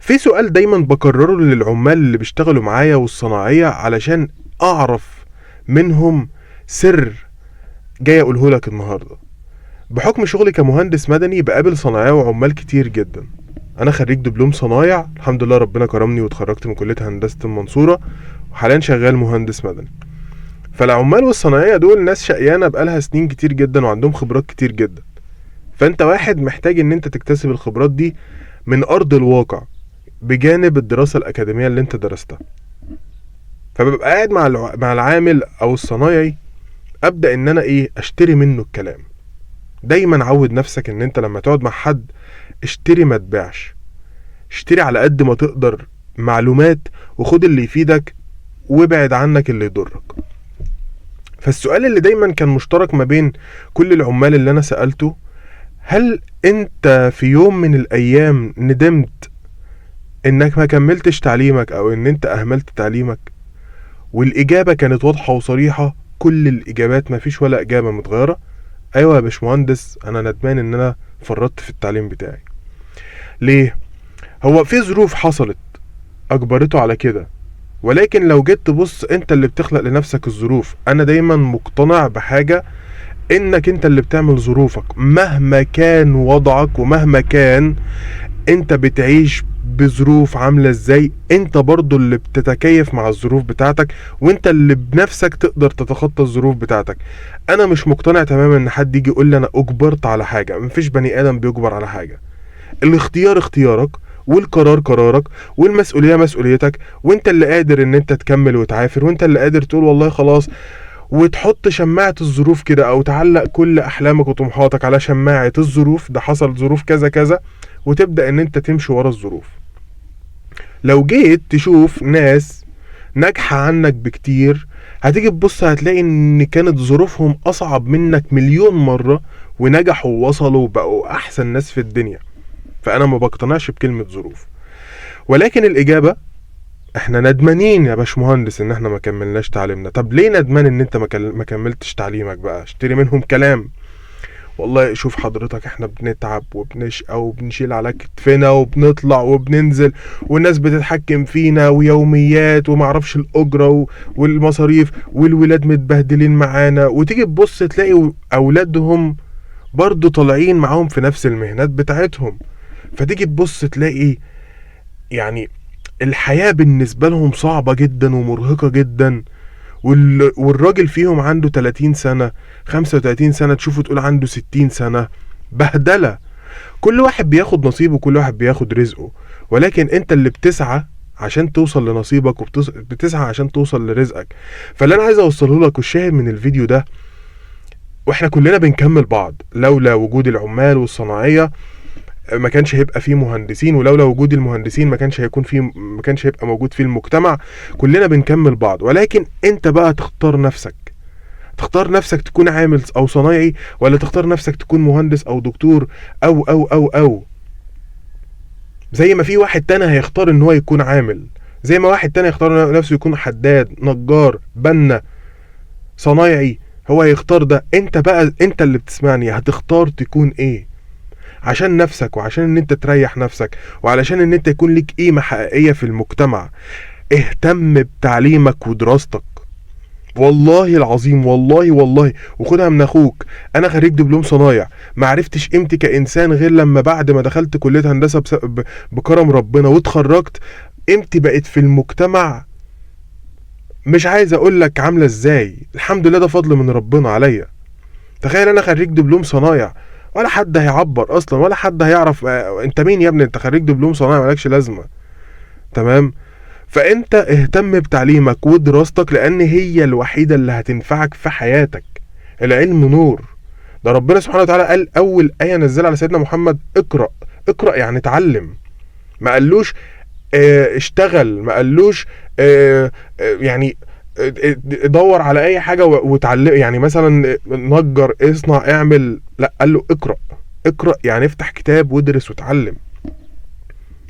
في سؤال دايما بكرره للعمال اللي بيشتغلوا معايا والصناعية علشان اعرف منهم سر جاي اقوله لك النهاردة. بحكم شغلي كمهندس مدني بقابل صناعية وعمال كتير جدا. انا خريج دبلوم صنايع، الحمد لله ربنا كرمني واتخرجت من كلية هندسة المنصورة، وحاليا شغال مهندس مدني. فالعمال والصناعية دول ناس شقيانة بقالها سنين كتير جدا وعندهم خبرات كتير جدا. فانت واحد محتاج ان انت تكتسب الخبرات دي من ارض الواقع بجانب الدراسة الأكاديمية اللي انت درستها. فببقى قاعد مع العامل او الصنايعي، ابدأ ان انا اشتري منه الكلام. دايما عود نفسك ان انت لما تقعد مع حد اشتري ما تبيعش، اشتري على قد ما تقدر معلومات وخد اللي يفيدك وابعد عنك اللي يضرك. فالسؤال اللي دايما كان مشترك ما بين كل العمال اللي انا سألته، هل انت في يوم من الايام ندمت انك ما كملتش تعليمك او ان انت اهملت تعليمك؟ والاجابة كانت واضحة وصريحة، كل الاجابات ما فيش ولا اجابة متغيرة. ايوه يا باشمهندس، انا ندمان ان انا فرطت في التعليم بتاعي. ليه؟ هو في ظروف حصلت اجبرته على كده، ولكن لو جيت تبص انت اللي بتخلق لنفسك الظروف. انا دايما مقتنع بحاجة، انك انت اللي بتعمل ظروفك مهما كان وضعك ومهما كان انت بتعيش بظروف عاملة ازاي، انت برضو اللي بتتكيف مع الظروف بتاعتك، وانت اللي بنفسك تقدر تتخطى الظروف بتاعتك. انا مش مقتنع تماما ان حد يجي يقول لي انا اجبرت على حاجة. مفيش بني ادم بيجبر على حاجة. الاختيار اختيارك، والقرار قرارك، والمسؤولية مسؤوليتك، وانت اللي قادر ان انت تكمل وتعافر، وانت اللي قادر تقول والله خلاص، وتحط شماعة الظروف كده، او تعلق كل احلامك وطموحاتك على شماعة الظروف، ده حصل ظروف كذا كذا، وتبدأ ان انت تمشي ورا الظروف. لو جيت تشوف ناس ناجحة عنك بكتير، هتيجي تبص هتلاقي ان كانت ظروفهم اصعب منك مليون مرة، ونجحوا ووصلوا وبقوا احسن ناس في الدنيا. فانا ما بقتنعش بكلمة ظروف، ولكن الاجابة احنا ندمانين يا باشمهندس ان احنا ما كملناش تعليمنا. طب ليه ندمان ان انت ما كملتش تعليمك بقى؟ اشتري منهم كلام. والله شوف حضرتك، احنا بنتعب وبنشقى وبنشيل على كتفنا وبنطلع وبننزل، والناس بتتحكم فينا، ويوميات ومعرفش الأجرة والمصاريف، والولاد متبهدلين معانا. وتيجي تبص تلاقي أولادهم برضو طالعين معاهم في نفس المهنات بتاعتهم. فتيجي تبص تلاقي يعني الحياة بالنسبة لهم صعبة جدا ومرهقة جدا، والراجل فيهم عنده 30 سنة 35 سنة، تشوفه تقول عنده 60 سنة. بهدلة. كل واحد بياخد نصيبه، كل واحد بياخد رزقه، ولكن انت اللي بتسعى عشان توصل لنصيبك، وبتسعى عشان توصل لرزقك. فاللي انا عايز اوصله لك والشاهد من الفيديو ده، واحنا كلنا بنكمل بعض، لولا وجود العمال والصناعية ما كانش هيبقى فيه مهندسين، ولولا وجود المهندسين ما كانش هيبقى موجود فيه المجتمع. كلنا بنكمل بعض، ولكن انت بقى تختار نفسك. تختار نفسك تكون عامل او صنايعي، ولا تختار نفسك تكون مهندس او دكتور او او او او. زي ما في واحد تاني هيختار ان هو يكون عامل، زي ما واحد تاني يختار نفسه يكون حداد، نجار، بنا، صنايعي، هو هيختار ده. انت بقى، انت اللي بتسمعني، هتختار تكون ايه عشان نفسك، وعشان ان انت تريح نفسك، وعلشان ان انت يكون لك قيمة حقيقية في المجتمع. اهتم بتعليمك ودراستك، والله العظيم، والله والله، وخدها من اخوك. انا خريج دبلوم صنايع، ما عرفتش قيمتي كإنسان غير لما بعد ما دخلت كلية هندسة بكرم ربنا واتخرجت، قيمتي بقت في المجتمع مش عايز اقول لك عاملة ازاي. الحمد لله، ده فضل من ربنا عليا. تخيل انا خريج دبلوم صنايع، ولا حد هيعبر اصلا، ولا حد هيعرف انت مين يا ابني، انت خريج دبلوم صنايع مالكش لازمه. تمام؟ فانت اهتم بتعليمك ودراستك، لان هي الوحيده اللي هتنفعك في حياتك. العلم نور. ده ربنا سبحانه وتعالى قال اول ايه نزلها على سيدنا محمد، اقرا. اقرا يعني اتعلم. ما قالوش اشتغل، ما قالوش يعني دور على اي حاجه وتعلم، يعني مثلا نجر، اصنع، اعمل. لا، قال له اقرا. اقرا يعني افتح كتاب وادرس وتعلم.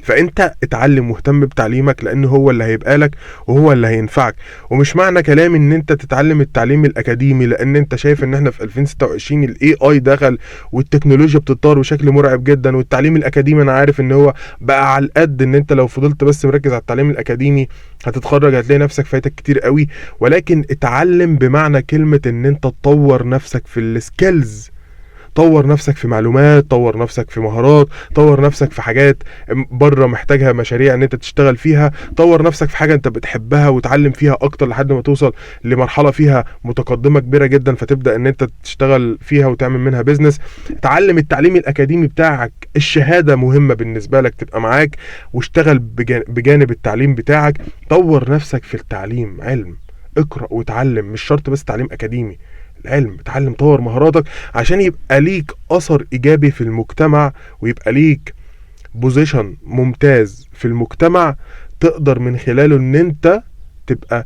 فانت اتعلم واهتم بتعليمك، لان هو اللي هيبقى لك وهو اللي هينفعك. ومش معنى كلامي ان انت تتعلم التعليم الاكاديمي، لان انت شايف ان احنا في 2026 ال AI دخل والتكنولوجيا بتتطور بشكل مرعب جدا، والتعليم الاكاديمي انا عارف ان هو بقى على القد، ان انت لو فضلت بس مركز على التعليم الاكاديمي هتتخرج هتلاقي نفسك فايتك كتير قوي. ولكن اتعلم بمعنى كلمة ان انت تطور نفسك في ال skills، طور نفسك في معلومات، طور نفسك في مهارات، طور نفسك في حاجات بره محتاجها، مشاريع ان انت تشتغل فيها، طور نفسك في حاجة انت بتحبها وتعلم فيها اكتر لحد ما توصل لمرحلة فيها متقدمة كبيرة جدا، فتبدأ ان انت تشتغل فيها وتعمل منها business. تعلم التعليم الاكاديمي بتاعك، الشهادة مهمة بالنسبة لك تبقى معاك، واشتغل بجانب التعليم بتاعك. طور نفسك في التعليم، علم، اقرأ وتعلم، مش شرط بس تعليم اكاديمي، العلم، اتعلم، طور مهاراتك عشان يبقى ليك اثر ايجابي في المجتمع، ويبقى ليك position ممتاز في المجتمع تقدر من خلاله ان انت تبقى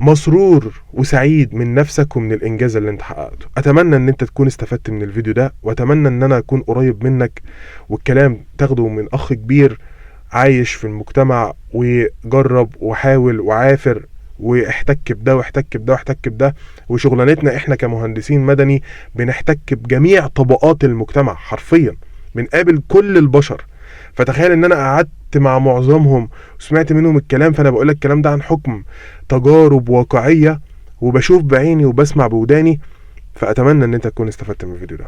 مسرور وسعيد من نفسك ومن الانجاز اللي انت حققته. اتمنى ان انت تكون استفدت من الفيديو ده، واتمنى ان انا اكون قريب منك والكلام تاخده من اخ كبير عايش في المجتمع وجرب وحاول وعافر واحتك بده واحتك بده واحتك بده. وشغلانتنا احنا كمهندسين مدني بنحتك بجميع طبقات المجتمع حرفيا، بنقابل كل البشر. فتخيل ان انا قعدت مع معظمهم وسمعت منهم الكلام، فانا بقول لك الكلام ده عن حكم تجارب واقعية، وبشوف بعيني وبسمع بوداني. فاتمنى ان انت تكون استفدت من الفيديو ده.